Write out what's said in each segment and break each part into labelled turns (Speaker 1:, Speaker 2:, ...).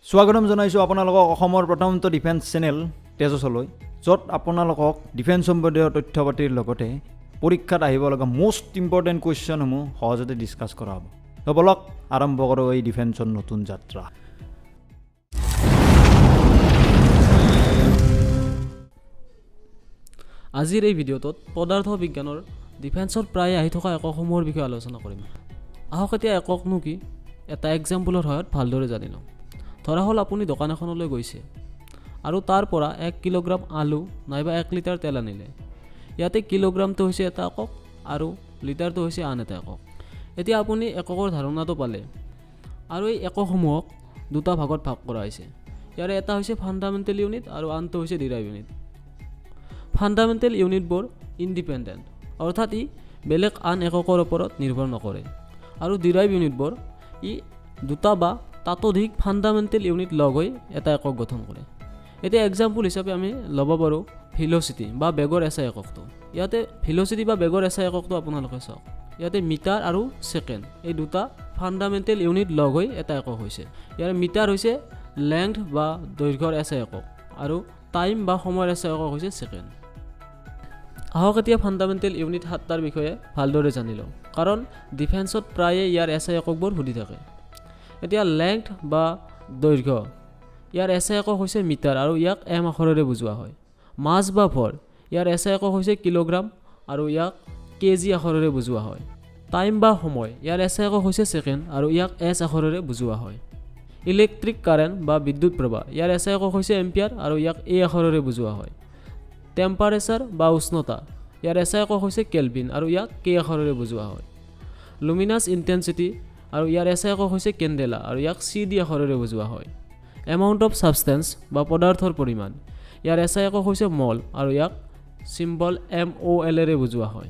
Speaker 1: স্বাগতম জনাইছোঁ আপোনালোকক অসমৰ প্ৰথমটো ডিফেন্স চেনেল তেজসলৈ, য'ত আপোনালোকক ডিফেন্স সম্বন্ধীয় তথ্য পাতিৰ লগতে পৰীক্ষাত আহিব লগা মষ্ট ইম্পৰ্টেণ্ট কুৱেশ্যনসমূহ সহজতে ডিছকাছ কৰা হ'ব। তো বলক, আৰম্ভ কৰোঁ এই ডিফেন্সৰ নতুন যাত্ৰা।
Speaker 2: আজিৰ এই ভিডিঅ'টোত পদাৰ্থ বিজ্ঞানৰ ডিফেন্সত প্ৰায়ে আহি থকা এককসমূহৰ বিষয়ে আলোচনা কৰিম। আহক এতিয়া এককনো কি, এটা এক্সাম্পলৰ সহায়ত ভালদৰে জানি লওঁ। ধৰা হ'ল আপুনি দোকান এখনলৈ গৈছে আৰু তাৰ পৰা 1 কিলোগ্ৰাম আলু নাইবা 1 লিটাৰ তেল আনিলে। ইয়াতে কিলোগ্ৰামটো হৈছে এটা একক আৰু লিটাৰটো হৈছে আন এটা একক। এতিয়া আপুনি এককৰ ধাৰণাটো পালে। আৰু এই এককসমূহক দুটা ভাগত ভাগ কৰা হৈছে। ইয়াৰে এটা হৈছে ফাণ্ডামেণ্টেল ইউনিট আৰু আনটো হৈছে ডিৰাইভ ইউনিট। ফাণ্ডামেণ্টেল ইউনিটবোৰ ইণ্ডিপেণ্ডেণ্ট, অৰ্থাৎ ই বেলেগ আন এককৰ ওপৰত নিৰ্ভৰ নকৰে। আৰু ডিৰাইভ ইউনিটবোৰ ই দুটা বা তাতোধিক ফাণ্ডামেণ্টেল ইউনিট লগ হৈ এটা একক গঠন কৰে। এতিয়া এক্সাম্পল হিচাপে আমি ল'ব পাৰোঁ ভিল'চিটি বা বেগৰ এছ I এককটো। ইয়াতে ভিল'চিটি বা বেগৰ এছ I এককটো আপোনালোকে চাওক, ইয়াতে মিটাৰ আৰু ছেকেণ্ড এই দুটা ফাণ্ডামেণ্টেল ইউনিট লগ হৈ এটা একক হৈছে। ইয়াৰ মিটাৰ হৈছে লেংথ বা দৈৰ্ঘ্যৰ এছ I একক আৰু টাইম বা সময়ৰ এছ I একক হৈছে ছেকেণ্ড। আহক এতিয়া ফাণ্ডামেণ্টেল ইউনিট সাতটাৰ বিষয়ে ভালদৰে জানি লওঁ, কাৰণ ডিফেন্সত প্ৰায়ে ইয়াৰ এছ I এককবোৰ সুধি থাকে। এতিয়া লেংথ বা দৈৰ্ঘ্য, ইয়াৰ এছ I একক হৈছে মিটাৰ আৰু ইয়াক এম আখৰেৰে বুজোৱা হয়। মাছ বা ভৰ, ইয়াৰ এছ I একক হৈছে কিলোগ্ৰাম আৰু ইয়াক কে জি আখৰেৰে বুজোৱা হয়। টাইম বা সময়, ইয়াৰ এছ I একক হৈছে ছেকেণ্ড আৰু ইয়াক এছ আখৰেৰে বুজোৱা হয়। ইলেক্ট্ৰিক কাৰেণ্ট বা বিদ্যুৎ প্ৰবাহ, ইয়াৰ এছ I একক হৈছে এম্পিয়াৰ আৰু ইয়াক এ আখৰেৰে বুজোৱা হয়। টেম্পাৰেচাৰ বা উষ্ণতা, ইয়াৰ এছ I একক হৈছে কেলভিন আৰু ইয়াক কে আখৰেৰে বুজোৱা হয়। লুমিনাছ ইণ্টেনচিটি আৰু ইয়াৰ এছ I একক হৈছে কেণ্ডেলা আৰু ইয়াক চি ডি আখৰেৰে বুজোৱা হয়। এমাউণ্ট অফ ছাবষ্টেঞ্চ বা পদাৰ্থৰ পৰিমাণ, ইয়াৰ এছ I একক হৈছে মল আৰু ইয়াক চিম্বল এম অ' এলেৰে বুজোৱা হয়।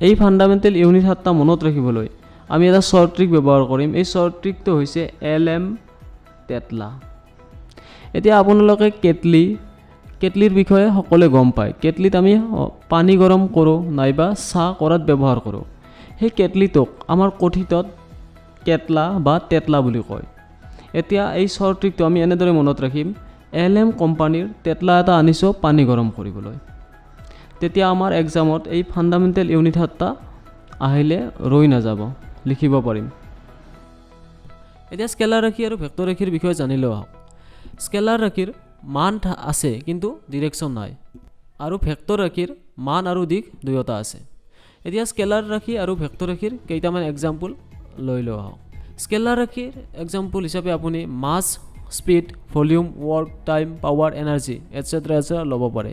Speaker 2: এই ফাণ্ডামেণ্টেল ইউনিট সাতটা মনত ৰাখিবলৈ আমি এটা শ্বৰ্ট ট্ৰিক ব্যৱহাৰ কৰিম। এই শ্বৰ্ট ট্ৰিকটো হৈছে এল এম তেতলা। এতিয়া আপোনালোকে কেটলিৰ বিষয়ে সকলোৱে গম পায়। কেটলিত আমি পানী গৰম কৰোঁ নাইবা চাহ কৰাত ব্যৱহাৰ কৰোঁ। সেই কেটলিটোক আমাৰ কথিতত কেটলা বা তেতলা বুলি কয়। এতিয়া এই শ্বৰ্ট ট্ৰিকটো আমি এনেদৰে মনত ৰাখিম: এল এম কোম্পানীৰ তেতলা এটা আনিছোঁ পানী গৰম কৰিবলৈ। তেতিয়া আমাৰ এক্সামত এই ফাণ্ডামেণ্টেল ইউনিট সাতটা আহিলে ৰৈ নাযাব, লিখিব পাৰিম। এতিয়া স্কেলাৰ ৰাশি আৰু ভেক্টৰ ৰাশিৰ বিষয়ে জানি লওঁ আহক। স্কেলাৰ ৰাশিৰ মান আছে কিন্তু ডিৰেকশ্যন নাই আৰু ভেক্টৰ ৰাশিৰ মান আৰু দিশ দুয়োটা আছে। এতিয়া স্কেলাৰ ৰাশি আৰু ভেক্টৰ ৰাশিৰ কেইটামান এক্সাম্পল লৈ লওঁ আহক। স্কেলাৰ ৰাশিৰ এক্সাম্পল হিচাপে আপুনি mass, speed, volume, work, time, power, energy, etcetera etcetera ল'ব পাৰে।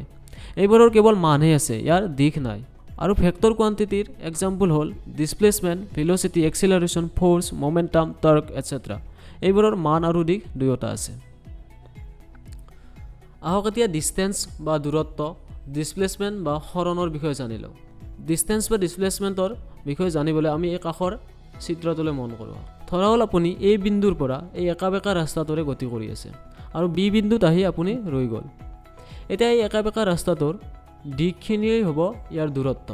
Speaker 2: এইবোৰৰ কেৱল মানহে আছে, ইয়াৰ দিশ নাই। আৰু ভেক্টৰ কোৱান্টিটিৰ এক্সাম্পল হ'ল displacement, velocity, acceleration, force, momentum, torque, etcetera। এইবোৰৰ মান আৰু দিশ দুয়োটা আছে। আহক এতিয়া ডিষ্টেঞ্চ বা দূৰত্ব, ডিছপ্লেচমেণ্ট বা সৰণৰ বিষয়ে জানি লওঁ। ডিষ্টেঞ্চ বা ডিছপ্লেচমেণ্টৰ বিষয়ে জানিবলৈ আমি এই কাষৰ চিত্ৰটোলৈ মন কৰোঁ। ধৰা হ'ল আপুনি এই বিন্দুৰ পৰা এই একা বেঁকা ৰাস্তাটোৰে গতি কৰি আছে আৰু বি বিন্দুত আহি আপুনি ৰৈ গ'ল। এতিয়া এই একা বেঁকা ৰাস্তাটোৰ দিশখিনিয়েই হ'ব ইয়াৰ দূৰত্ব।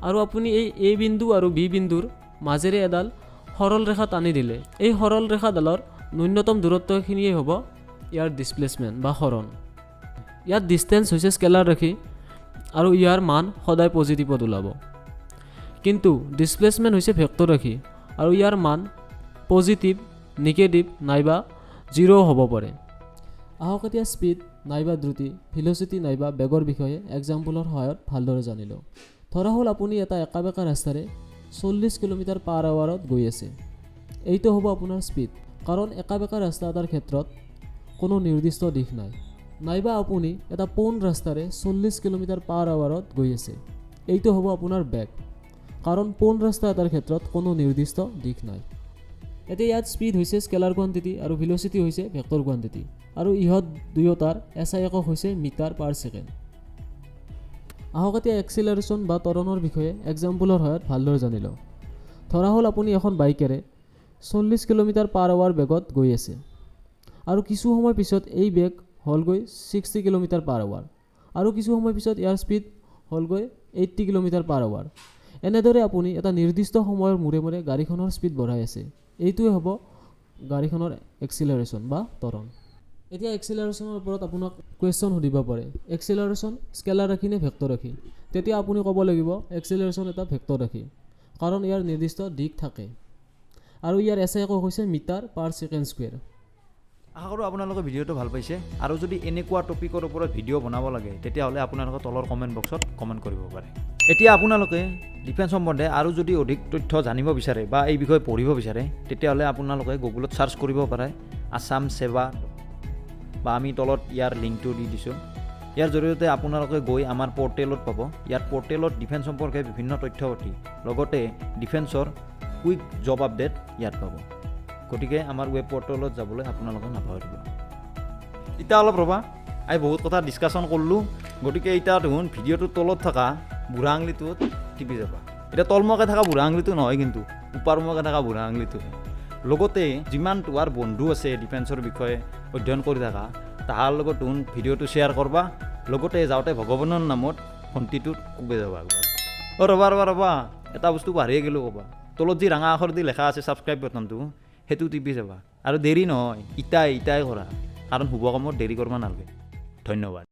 Speaker 2: আৰু আপুনি এই এ বিন্দু আৰু বি বিন্দুৰ মাজেৰে এডাল সৰল ৰেখা টানি দিলে এই সৰল ৰেখাডালৰ ন্যূনতম দূৰত্বখিনিয়েই হ'ব ইয়াৰ ডিছপ্লেচমেণ্ট বা সৰণ। ইয়াত ডিষ্টেঞ্চ হৈছে স্কেলাৰ ৰাশি আৰু ইয়াৰ মান সদায় পজিটিভত ওলাব। কিন্তু ডিছপ্লেচমেণ্ট হৈছে ভেক্টৰ ৰাশি আৰু ইয়াৰ মান পজিটিভ, নিগেটিভ নাইবা জিৰ' হ'ব পাৰে। আহক এতিয়া স্পীড নাইবা দ্ৰুতি, ভিল'চিটি নাইবা বেগৰ বিষয়ে এক্সাম্পলৰ সহায়ত ভালদৰে জানি লওঁ। ধৰা হ'ল আপুনি এটা একা বেঁকা ৰাস্তাৰে 40 কিলোমিটাৰ পাৰ আৱাৰত গৈ আছে। এইটো হ'ব আপোনাৰ স্পীড, কাৰণ একা বেঁকা ৰাস্তা এটাৰ ক্ষেত্ৰত কোনো নিৰ্দিষ্ট দিশ নাই। নাইবা আপুনি এটা পোন ৰাস্তাৰে 40 কিলোমিটাৰ পাৰ আৱাৰত গৈ আছে। এইটো হ'ব আপোনাৰ বেগ, কাৰণ পোন ৰাস্তা এটাৰ ক্ষেত্ৰত কোনো নিৰ্দিষ্ট দিশ নাই। এতিয়া ইয়াত স্পীড হৈছে স্কেলাৰ কোৱান্টিটি আৰু ভিল'চিটি হৈছে ভেক্টৰ কোৱান্টিটি আৰু ইহঁত দুয়োটাৰ এছ I একক হৈছে মিটাৰ পাৰ ছেকেণ্ড। আহক এতিয়া এক্সিলাৰেশ্যন বা ত্বৰণৰ বিষয়ে এক্সাম্পলৰ সহায়ত ভালদৰে জানি লওঁ। ধৰা হ'ল আপুনি এখন বাইকেৰে 40 কিলোমিটাৰ পাৰ আৱাৰ বেগত গৈ আছে আৰু কিছু সময় পিছত এই বেগ হ'লগৈ 60 কিলোমিটাৰ পাৰ আৱাৰ আৰু কিছু সময় পিছত ইয়াৰ স্পীড হ'লগৈ 80 কিলোমিটাৰ পাৰ আৱাৰ। এনেদৰে আপুনি এটা নিৰ্দিষ্ট সময়ৰ মূৰে মূৰে গাড়ীখনৰ স্পীড বঢ়াই আছে। এইটোৱে হ'ব গাড়ীখনৰ এক্সিলাৰেশ্যন বা ত্বৰণ। এতিয়া এক্সিলাৰেশ্যনৰ ওপৰত আপোনাক কুৱেশ্যন সুধিব পাৰে, এক্সিলাৰেশ্যন স্কেলাৰ ৰাশি নে ভেক্টৰ ৰাশি? তেতিয়া আপুনি ক'ব লাগিব এক্সিলাৰেশ্যন এটা ভেক্টৰ ৰাশি, কাৰণ ইয়াৰ নিৰ্দিষ্ট দিশ থাকে আৰু ইয়াৰ এছ I একক হৈছে মিটাৰ পাৰ ছেকেণ্ড স্কুৱেৰ।
Speaker 1: আশা কৰোঁ আপোনালোকে ভিডিঅ'টো ভাল পাইছে আৰু যদি এনেকুৱা টপিকৰ ওপৰত ভিডিঅ' বনাব লাগে, তেতিয়াহ'লে আপোনালোকে তলৰ কমেণ্ট বক্সত কমেণ্ট কৰিব পাৰে। এতিয়া আপোনালোকে ডিফেন্স সম্বন্ধে আৰু যদি অধিক তথ্য জানিব বিচাৰে বা এই বিষয়ে পঢ়িব বিচাৰে, তেতিয়াহ'লে আপোনালোকে গুগলত ছাৰ্চ কৰিব পাৰে আছাম সেৱা বা আমি তলত ইয়াৰ লিংকটো দি দিছোঁ। ইয়াৰ জৰিয়তে আপোনালোকে গৈ আমাৰ পৰ্টেলত পাব। ইয়াত পৰ্টেলত ডিফেন্স সম্পৰ্কে বিভিন্ন তথ্য পাতি, লগতে ডিফেন্সৰ কুইক জব আপডেট ইয়াত পাব। গতিকে আমাৰ ৱেব পৰ্টেলত যাবলৈ আপোনালোকে নাপাহৰিব। এতিয়া অলপ ৰ'বা, আমি বহুত কথা ডিছকাশ্যন কৰিলোঁ। গতিকে এতিয়া দেখোন ভিডিঅ'টোৰ তলত থকা বুঢ়া আঙুলিটোত টিপি যাবা। এতিয়া তলমুৱাকৈ থকা বুঢ়া আঙুলিটো নহয় কিন্তু, ওপৰমুৱাকৈ থকা বুঢ়া আঙুলিটোহে। লগতে যিমান তোমাৰ বন্ধু আছে ডিফেন্সৰ বিষয়ে অধ্যয়ন কৰি থকা, তাহাৰ লগত দেখোন ভিডিঅ'টো শ্বেয়াৰ কৰবা। লগতে যাওঁতে ভগৱানৰ নামত ঘণ্টিটোত কোবাই যাবা একবাৰ। অ' ৰ'বা ৰ'বা ৰ'বা, এটা বস্তু পাহৰিয়ে গ'লোঁ ক'বা। তলত যি ৰঙা আখৰ দি লেখা আছে ছাবস্ক্ৰাইব বটনটো, সেইটো টিপি যাবা। আৰু দেৰি নহয়, ইটাই ইটাই কৰা, কাৰণ শুভ কামত দেৰি কৰিব নালাগে। ধন্যবাদ।